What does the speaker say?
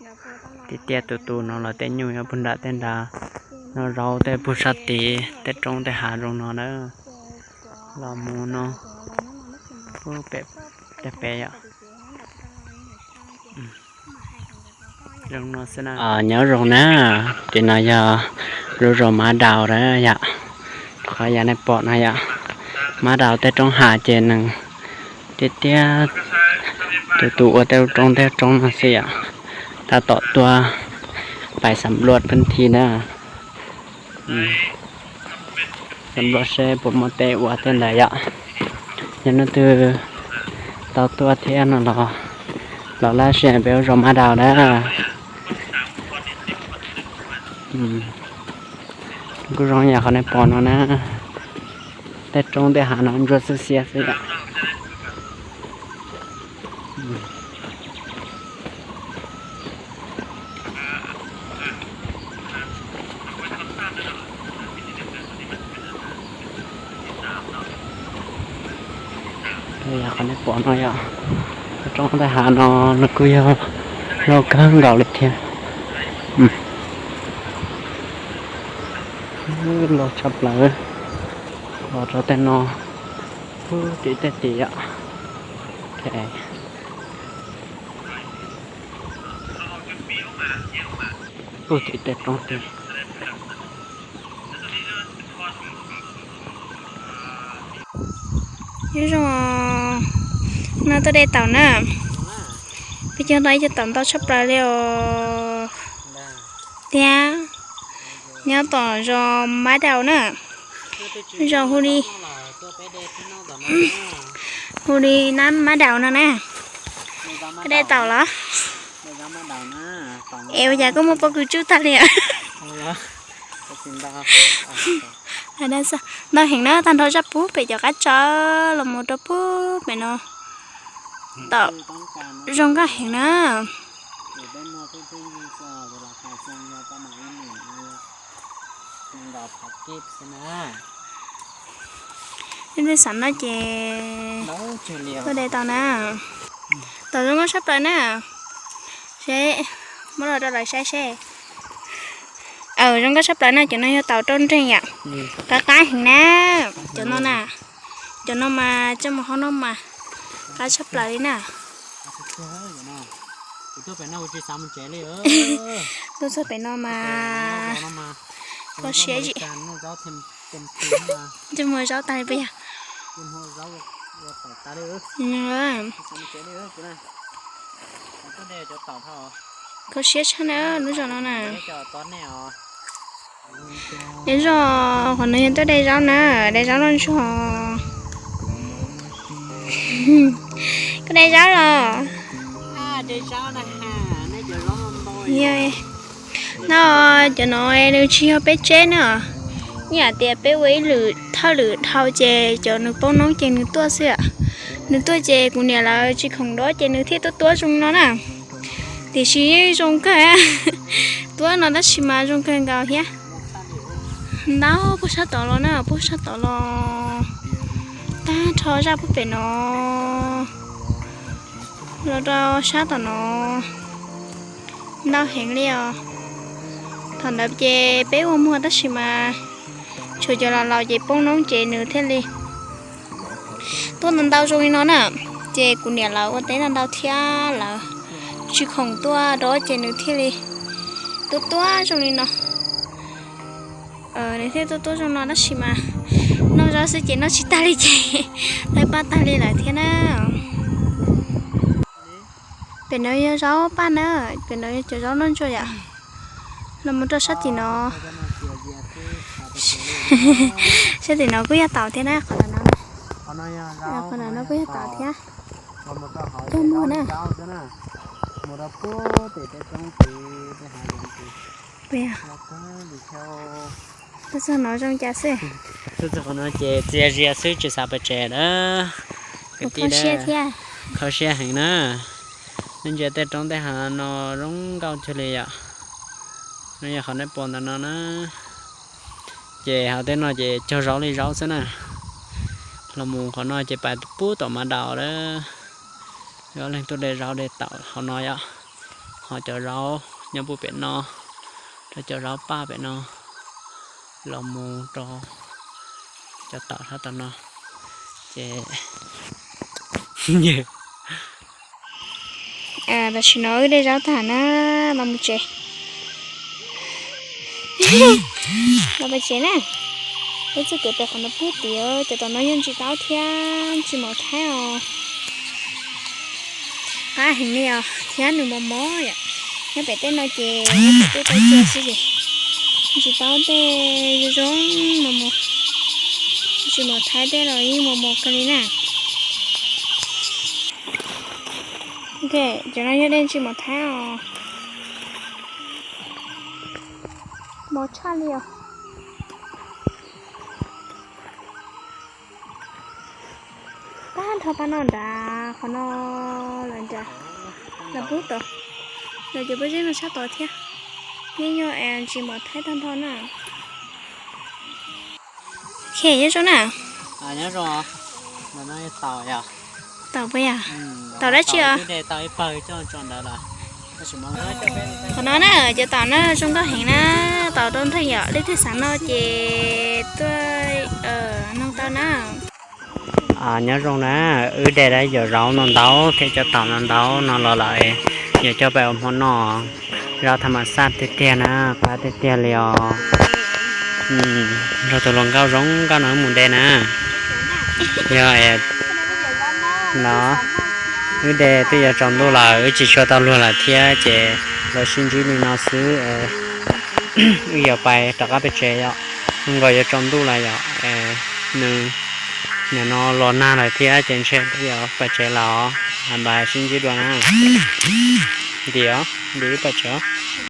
Tiag tiag tus tus no los tej nyuj nyob puag nram tej nrad, noj zaub tej puag sab tid tej roob tej hav zoo no na. Los mus no puag pem tej pem yom. Zoo no xwb na. Nyob zoo na, ces no yog lub zos Mab Daus na yom. Qhov yam nej pom no yom, Mab Daus tej roob hav ces nws tiag tiag tus tus ua tej lub roob tej roob no xwb yom. Tab tom tuaj pais xam luaj peb thi na. Xam luaj seb puas muaj teb ua tej ntawd yom. Yog hnub twg tau tuaj thiab no los, los laj sia peb lub zos Mab Daus na. Kuj zoo yam qhov nej pom no na. Tej roob tej hav no ntsuab xiab xiab xwb yom. Yog qhov nej pom no yom, roob tej hav no nws kuj yog loj kawg nkaus li thiab. Loj tshaj plaws, los rau tej no, puag tim tej tid yom. Puag tim tej roob tid. Nyob zoo, no tuaj de taum na. Peb cog tau ib co taum ntau tshaj plaws li os. Tiag, nyob tom zos Mab Daus na. Zos hu li, hu li na Mab Daus no na. Tuaj de taum los? Es ua cas koj muaj pob kws tsuj tag li? Ntau heev na, tag nrho zaj puag pem cov qab tsaw los mus rau puag pem no. Taum zoo nkauj heev na. Tej xav no ces tuaj de tau na. Taum zoo nkauj tshaj plaws na. Seb, muab los rau lawv saib seb. Aw, zoo nkauj tshaj plaws na, cov no yog taum rau nreeg yom. Qab qab heev na. Cov no na, cov no mas coj mus hau noj mas qab tshaj plaws li na. Tuaj txog pem no mas kho siab zim. Coj mus zaub tag li puas yog? Kho siab tshaj na lub zos no na. Lub zos qhov no yog tuaj de zaub na, de zaub noj ntsuag. Koj de zaub los? No cov no nws tsis yog peb tseb na. Ib yam tias peb ua ib lwm thawj lwm dhau ces cov nws poob noob ces nws tuaj xwb. Nws tuaj ces kuv niam lawv tsis khoom dob ces nws thiaj tuaj tuab zoo li no na. Tiam sis zoo kawg, tuab no tab sis mas zoo kawg nkaus thiab. Ntau puag sab tod los na, puag sab tod los, tag nrho zaj puag pem no los rau sab tom no ntau heev li os. Thaum ntawd ces peb ua muag tab sis mas tshuav cov laus laus ces poob noob ces nws thiaj li tuaj ntau ntau zoo li no na. Ces kuv niam lawv ua teb ntau ntau thiab lawv tsis khoom tuaj dob ces nws thiaj li tuaj tuaj zoo li no. Nws thiaj tuaj tuaj zoo no tab sis mas noj zaub xwb ces noj tsis tag li ces tawg paj tag li lawm thiab na. Pem no yog zaub paj na, pem no yog cov zaub noj ntsuag yom. Los mus rau sab tim no, sab tim no kuj yog taum thiab na, qhov no, qhov no kuj yog taum thiab. Cog muag na. Tuaj txog no zoo cas xwb? Tuaj txog qhov no ces txias zias xwb tsis xav pais tsev na. Kwv tij, kho siab heev na. Nej ntsia tej roob tej hav no zoo nkauj cuag li yom. No yog qhov nej pom ntawm no na. Ces hauv tej no ces cog zaub li zaub xwb na. Los mus qhov no ces pais puag tom Mab Daus lawm. Ob leeg tuaj de zaub de taum hauv no yom. Ho cov zaub nyob puag pem no, rau cov zaub paj pem no, los mus rau cov tom sab tom no, ces tam sim no wb de zaub tag na, los mus tsev. Los pem tsev na. Peb txoj kev pem qhov no pub tias cov tom no yog ntsis taub thiab ntsis mos thaib os. Qab heev li os, thiab nws mos mos yom. Nyob pem tej no ces nyob pem tej tau cia xwb ces ntsis taub tej zoo zoo mos mos, ntsis mos thaib tej los yeej mos mos kawg li na. Ok, cov no yog dej ntsis mos thaib os. Mos tshaj li os. Tag nrho pab no nrad, qhov no lawm nrad, lawv pub tod, lawv cov pob zeb no sab tod thiab. Yeej yog ntsis mos thaib tag nrho na. Ok, nyob zoo na. Taum puas yog? Taum dab tsi os? Qhov no na, cov taum no zoo nkauj heev na, taum rau nreeg yom, leej twg xav noj ces tuaj nug tau na. Nyob zoo na, wb de tau yam zaub no ntau thiab cov taum no ntau no los lawm, yuav coj peb ua hmo noj. Zaub thas mas xaj tiag tiag na, qab tiag tiag li os. Nrog tus hluas nkauj zoo nkauj no wb mus de na. Yog no, wb de twb yuav tsaus ntuj lawm, wb tsis tshua tau luag lawm thiab ces los sib ntsib li no xwb es wb yuav pais rov qab pem tsev yom. Zoo nkaus yuav tsaus ntuj lawm yom. Nws nim no los nag lawm thiab ces ntshe twb yuav pais tsev lawm os. Bye bye, sib ntsib dua na. Nti os, nti wb pais tsev os.